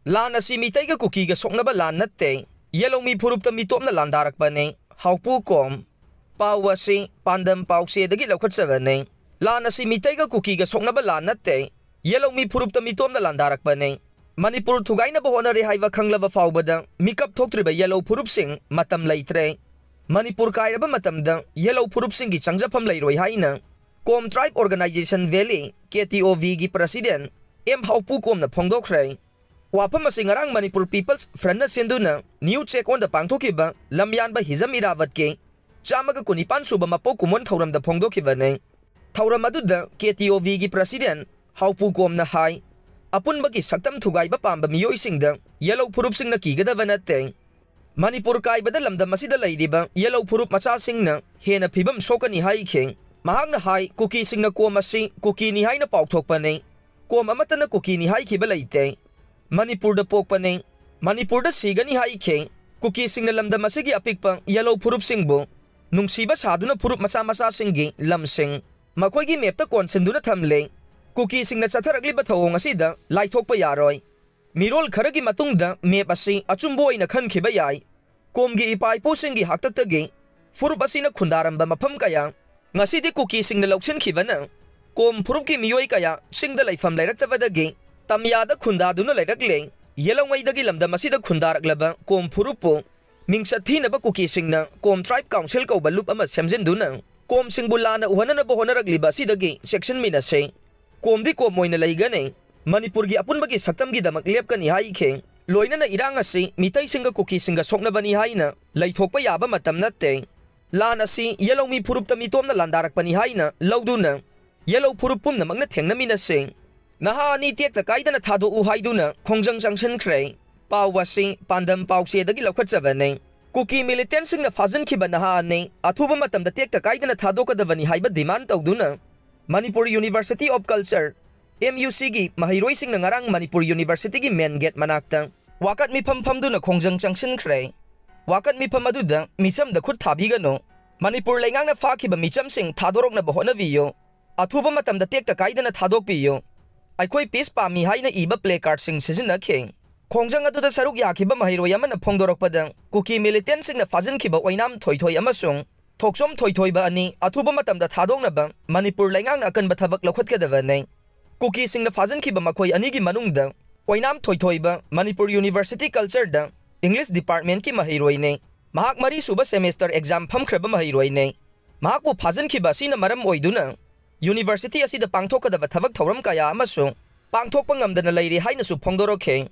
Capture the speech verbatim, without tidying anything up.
ꯂꯥꯟ ꯑꯁꯤ ꯃꯤꯇꯩꯒ ꯀꯨꯀꯤꯒ ꯁꯣꯛꯅꯕ ꯂꯥꯟ ꯅꯠꯇꯦ꯫ ꯌꯦꯜꯍꯧꯃꯤ ꯐꯨꯔꯨꯞꯇ ꯃꯤꯇꯣꯞꯅ ꯂꯥꯟꯗꯥꯔꯛꯄꯅꯤ꯫ ꯍꯥꯎꯄꯨ ꯀꯣꯝ꯫ ꯄꯥꯎ ꯑꯁꯤ ꯄꯥꯟꯗꯝ ꯄꯥꯎꯆꯦꯗꯒꯤ ꯂꯧꯈꯠꯆꯕꯅꯤ꯫ ꯂꯥꯟ ꯑꯁꯤ ꯃꯤꯇꯩꯒ ꯀꯨꯀꯤꯒ ꯁꯣꯛꯅꯕ ꯂꯥꯟ ꯅꯠꯇꯦ꯫ ꯌꯦꯜꯍꯧꯃꯤ ꯐꯨꯔꯨꯞꯇ ꯃꯤꯇꯣꯞꯅ ꯂꯥꯟꯗꯥꯔꯛꯄꯅꯤ꯫ ꯃꯅꯤꯄꯨꯔ ꯊꯨꯒꯥꯏꯅꯕ ꯍꯣꯠꯅꯔꯦ ꯍꯥꯏꯕ ꯈꯪꯂꯕ ꯐꯥꯎꯕꯗ ꯃꯤꯀꯞ ꯊꯣꯛꯇ꯭ꯔꯤꯕ ꯌꯦꯜꯍꯧ ꯐꯨꯔꯨꯞꯁꯤꯡ ꯃꯇꯝ ꯂꯩꯇ꯭ꯔꯦ꯫ ꯃꯅꯤꯄꯨꯔ ꯀꯥꯏꯔꯕ ꯃꯇꯝꯗ ꯌꯦꯜꯍꯧ ꯐꯨꯔꯨꯞꯁꯤꯡꯒꯤ ꯆꯪꯖꯐꯝ ꯂꯩꯔꯣꯏ ꯍꯥꯏꯅ ꯀꯣꯝ ꯇ꯭ꯔꯥꯏꯕ ꯑꯣꯔꯒꯅꯥꯏꯖꯦꯁꯟ ꯚꯦꯂꯤ, ꯀꯦ ꯇꯤ ꯑꯣ ꯚꯤꯒꯤ ꯄ꯭ꯔꯁꯤꯗꯦꯟ ꯑꯦꯝ ꯍꯥꯎꯄꯨ ꯀꯣꯝꯅ ꯐꯣꯡꯗꯣꯛꯈ꯭ꯔꯦ꯫ ꯋꯥꯐꯝ ꯑꯁꯤ ꯉꯔꯥꯡ ꯃꯅꯤꯄꯨꯔ ꯄꯤꯄꯜꯁ ꯐ꯭ꯔꯟꯠꯅ ꯁꯤꯟꯗꯨꯅ ꯅ꯭ꯌꯨ ꯆꯦꯛꯀꯣꯟꯗ ꯄꯥꯡꯊꯣꯛꯈꯤꯕ ꯂꯝꯌꯥꯟꯕ ꯍꯤꯖꯝ ꯏꯔꯥꯕꯠꯀꯤ ꯆꯥꯝꯃꯒ ꯀꯨꯟꯅꯤꯄꯥꯟ ꯁꯨꯕ ꯃꯄꯣꯛ ꯀꯨꯝꯑꯣꯟ ꯊꯧꯔꯝꯗ ꯐꯣꯡꯗꯣꯛꯈꯤꯕꯅꯤ꯫ ꯊꯧꯔꯝ ꯑꯗꯨꯗ ꯀꯦ ꯇꯤ ꯑꯣ ꯚꯤꯒꯤ ꯄ꯭ꯔꯁꯤꯗꯦꯟ ꯍꯥꯎꯄꯨ ꯀꯣꯝꯅ ꯍꯥꯏ, ꯑꯄꯨꯟꯕꯒꯤ ꯁꯛꯇꯝ ꯊꯨꯒꯥꯏꯕ ꯄꯥꯝꯕ ꯃꯤꯑꯣꯏꯁꯤꯡꯗ ꯌꯦꯜꯍꯧ ꯐꯨꯔꯨꯞꯁꯤꯡꯅ ꯀꯤꯒꯗꯕ ꯅꯠꯇꯦ꯫ ꯃꯅꯤꯄꯨꯔ ꯀꯥꯏꯕꯗ ꯂꯝꯗꯝ ꯑꯁꯤꯗ ꯂꯩꯔꯤꯕ ꯌꯦꯜꯍꯧ ꯐꯨꯔꯨꯞ ꯃꯆꯥꯁꯤꯡꯅ ꯍꯦꯟꯅ ꯐꯤꯕꯝ ꯁꯣꯛꯀꯅꯤ ꯍꯥꯏꯈꯤ꯫ ꯃꯍꯥꯛꯅ ꯍꯥꯏ, ꯀꯨꯀꯤꯁꯤꯡꯅ ꯀꯣꯝ ꯑꯁꯤ ꯀꯨꯀꯤꯅꯤ ꯍꯥꯏꯅ ꯄꯥꯎꯊꯣꯛꯄꯅꯤ꯫ ꯀꯣꯝ ꯑꯃꯠꯇꯅ ꯀꯨꯀꯤꯅꯤ ꯍꯥꯏꯈꯤꯕ ꯂꯩꯇꯦ꯫ ꯃꯅꯤꯄꯨꯔꯗ ꯄꯣꯛꯄꯅꯤ꯫ ꯃꯅꯤꯄꯨꯔꯗ ꯁꯤꯒꯅꯤ ꯍꯥꯏꯈꯤ꯫ ꯀꯨꯀꯤꯁꯤꯡꯅ ꯂꯝꯗꯝ ꯑꯁꯤꯒꯤ ꯑꯄꯤꯛꯄ ꯌꯦꯜꯍꯧ ꯐꯨꯔꯨꯞꯁꯤꯡꯕꯨ ꯅꯨꯡꯁꯤꯕ ꯁꯥꯗꯨꯅ ꯐꯨꯔꯨꯞ ꯃꯆꯥ ꯃꯆꯥꯁꯤꯡꯒꯤ ꯂꯝꯁꯤꯡ ꯃꯈꯣꯏꯒꯤ ꯃꯦꯞꯇ ꯀꯣꯟꯁꯤꯟꯗꯨꯅ ꯊꯝꯂꯦ꯫ ꯀꯨꯀꯤꯁꯤꯡꯅ ꯆꯠꯊꯔꯛꯂꯤꯕ ꯊꯧꯑꯣꯡ ꯑꯁꯤꯗ ꯂꯥꯏꯊꯣꯛꯄ ꯌꯥꯔꯣꯏ꯫ ꯃꯤꯔꯣꯜ ꯈꯔꯒꯤ ꯃꯇꯨꯡꯗ ꯃꯦꯞ ꯑꯁꯤ ꯑꯆꯨꯝꯕ ꯑꯣꯏꯅ ꯈꯟꯈꯤꯕ ꯌꯥꯏ꯫ ꯀꯣꯝꯒꯤ ꯏꯄꯥ ꯏꯄꯨꯁꯤꯡꯒꯤ ꯍꯥꯛꯇꯛꯇꯒꯤ ꯐꯨꯔꯨꯞ ꯑꯁꯤꯅ ꯈꯨꯟꯗꯥꯔꯝꯕ ꯃꯐꯝ ꯀꯌꯥ ꯉꯁꯤꯗꯤ ꯀꯨꯀꯤꯁꯤꯡꯅ ꯂꯧꯁꯤꯟꯈꯤꯕꯅ ꯀꯣꯝ ꯐꯨꯔꯨꯞꯀꯤ ꯃꯤꯑꯣꯏ ꯀꯌꯥ ꯆꯤꯡꯗ ꯂꯩꯐꯝ ꯂꯩꯔꯛꯇꯕꯗꯒꯤ ꯇꯝꯌꯥꯗ ꯈꯨꯟꯗꯥꯗꯨꯅ ꯂꯩꯔꯛꯂꯦ꯫ ꯌꯦꯜꯍꯧꯉꯩꯗꯒꯤ ꯂꯝꯗꯝ ꯑꯁꯤꯗ ꯈꯨꯟꯗꯥꯔꯛꯂꯕ ꯀꯣꯝ ꯐꯨꯔꯨꯞꯄꯨ ꯃꯤꯡꯆꯠ ꯊꯤꯅꯕ ꯀꯨꯀꯤꯁꯤꯡꯅ ꯀꯣꯝ ꯇ꯭ꯔꯥꯏꯕ ꯀꯥꯎꯟꯁꯤꯜ ꯀꯧꯕ ꯂꯨꯞ ꯑꯃ ꯁꯦꯝꯖꯤꯟꯗꯨꯅ ꯀꯣꯝꯁꯤꯡꯕꯨ ꯂꯥꯟꯅ ꯎꯍꯟꯅꯅꯕ ꯍꯣꯠꯅꯔꯛꯂꯤꯕ ꯑꯁꯤꯗꯒꯤ ꯆꯦꯛꯁꯤꯟꯃꯤꯟꯅꯁꯤ꯫ ꯀꯣꯝꯗꯤ ꯀꯣꯝ ꯑꯣꯏꯅ ꯂꯩꯒꯅꯤ꯫ ꯃꯅꯤꯄꯨꯔꯒꯤ ꯑꯄꯨꯟꯕꯒꯤ ꯁꯛꯇꯝꯒꯤꯗꯃꯛ ꯂꯦꯞꯀꯅꯤ ꯍꯥꯏꯈꯤ꯫ ꯂꯣꯏꯅꯅ ꯏꯔꯥꯡ ꯑꯁꯤ ꯃꯤꯇꯩꯁꯤꯡꯒ ꯀꯨꯀꯤꯁꯤꯡꯒ ꯁꯣꯛꯅꯕꯅꯤ ꯍꯥꯏꯅ ꯂꯩꯊꯣꯛꯄ ꯌꯥꯕ ꯃꯇꯝ ꯅꯠꯇꯦ꯫ ꯂꯥꯟ ꯑꯁꯤ ꯌꯦꯜꯍꯧꯃꯤ ꯐꯨꯔꯨꯞꯇ ꯃꯤꯇꯣꯞꯅ ꯂꯥꯟꯗꯥꯔꯛꯄꯅꯤ ꯍꯥꯏꯅ ꯂꯧꯗꯨꯅ ꯌꯦꯜꯍꯧ ꯐꯨꯔꯨꯞ ꯄꯨꯝꯅꯃꯛꯅ ꯊꯦꯡꯅꯃꯤꯟꯅꯁꯤ꯫ ꯅꯍꯥ ꯑꯅꯤ ꯇꯦꯛꯇ ꯀꯥꯏꯗꯅ ꯊꯥꯗꯣꯛꯎ ꯍꯥꯏꯗꯨꯅ ꯈꯣꯡꯖꯪ ꯆꯪꯁꯤꯟꯈ꯭ꯔꯦ꯫ ꯄꯥꯎ ꯑꯁꯤ ꯄꯥꯟꯗꯝ ꯄꯥꯎꯆꯦꯗꯒꯤ ꯂꯧꯈꯠꯆꯕꯅꯤ꯫ ꯀꯨꯀꯤ ꯃꯤꯂꯤꯇꯦꯟꯠꯁꯤꯡꯅ ꯐꯥꯖꯤꯟꯈꯤꯕ ꯅꯍꯥ ꯑꯅꯤ ꯑꯊꯨꯕ ꯃꯇꯝꯗ ꯇꯦꯛꯇ ꯀꯥꯏꯗꯅ ꯊꯥꯗꯣꯛꯀꯗꯕꯅꯤ ꯍꯥꯏꯕ ꯗꯤꯃꯥꯟ ꯇꯧꯗꯨꯅ Manipur university of culture, M U ꯁꯤꯒꯤ ꯃꯍꯩꯔꯣꯏꯁꯤꯡꯅ ꯉꯔꯥꯡ ꯃꯅꯤꯄꯨꯔ ꯌꯨꯅꯤꯚꯔꯁꯤꯇꯤꯒꯤ ꯃꯦꯟ ꯒꯦꯠ ꯃꯅꯥꯛꯇ ꯋꯥꯀꯠ ꯃꯤꯐꯝ ꯐꯝꯗꯨꯅ ꯈꯣꯡꯖꯪ ꯆꯪꯁꯤꯟꯈ꯭ꯔꯦ꯫ ꯋꯥꯀꯠ ꯃꯤꯐꯝ ꯑꯗꯨꯗ ꯃꯤꯆꯝꯗ ꯈꯨꯠ ꯊꯥꯕꯤꯒꯅꯨ, ꯃꯅꯤꯄꯨꯔ ꯂꯩꯉꯥꯛꯅ ꯐꯥꯈꯤꯕ ꯃꯤꯆꯝꯁꯤꯡ ꯊꯥꯗꯣꯔꯛꯅꯕ ꯍꯣꯠꯅꯕꯤꯌꯨ, ꯑꯊꯨꯕ ꯃꯇꯝꯗ ꯇꯦꯛꯇ ꯀꯥꯏꯗꯅ ꯊꯥꯗꯣꯛꯄꯤꯌꯨ, ꯑꯩꯈꯣꯏ ꯄꯤꯁ ꯄꯥꯝꯃꯤ ꯍꯥꯏꯅ ꯏꯕ ꯄ꯭ꯂꯦ ꯀꯥꯔꯗꯁꯤꯡ ꯁꯤꯖꯤꯟꯅꯈꯤ꯫ ꯈꯣꯡꯖꯪ ꯑꯗꯨꯗ ꯁꯔꯨꯛ ꯌꯥꯈꯤꯕ ꯃꯍꯩꯔꯣꯏ ꯑꯃꯅ ꯐꯣꯡꯗꯣꯔꯛꯄꯗ, ꯀꯨꯀꯤ militantꯁꯤꯡꯅ ꯐꯥꯖꯤꯟꯈꯤꯕ ꯑꯣꯏꯅꯥꯝ ꯊꯣꯏꯊꯣꯏ ꯑꯃꯁꯨꯡ ꯊꯣꯛꯆꯣꯝ ꯊꯣꯏꯊꯣꯏꯕ ꯑꯅꯤ ꯑꯊꯨꯕ ꯃꯇꯝꯗ ꯊꯥꯗꯣꯛꯅꯕ ꯃꯅꯤꯄꯨꯔ ꯂꯩꯉꯥꯛꯅ ꯑꯀꯟꯕ ꯊꯕꯛ ꯂꯧꯈꯠꯀꯗꯕꯅꯤ꯫ ꯀꯨꯀꯤꯁꯤꯡꯅ ꯐꯥꯖꯤꯟꯈꯤꯕ ꯃꯈꯣꯏ ꯑꯅꯤꯒꯤ ꯃꯅꯨꯡꯗ ꯑꯣꯏꯅꯥꯝ ꯊꯣꯏꯊꯣꯏꯕ ꯃꯅꯤꯄꯨꯔ University Cultureꯗ English Departmentꯀꯤ ꯃꯍꯩꯔꯣꯏꯅꯤ꯫ ꯃꯍꯥꯛ ꯃꯔꯤꯁꯨꯕ semester exam ꯐꯝꯈ꯭ꯔꯕ ꯃꯍꯩꯔꯣꯏꯅꯤ꯫ ꯃꯍꯥꯛꯄꯨ ꯐꯥꯖꯤꯟꯈꯤꯕ ꯑꯁꯤꯅ ꯃꯔꯝ ꯑꯣꯏꯗꯨꯅ university ꯑꯁꯤꯗ ꯄꯥꯡꯊꯣꯛꯀꯗꯕ ꯊꯕꯛ ꯊꯧꯔꯝ ꯀꯌꯥ ꯑꯃꯁꯨ ꯄꯥꯡꯊꯣꯛꯄ ꯉꯝꯗꯅ ꯂꯩꯔꯤ ꯍꯥꯏꯅꯁꯨ ꯐꯣꯡꯗꯣꯔꯛꯈꯤ꯫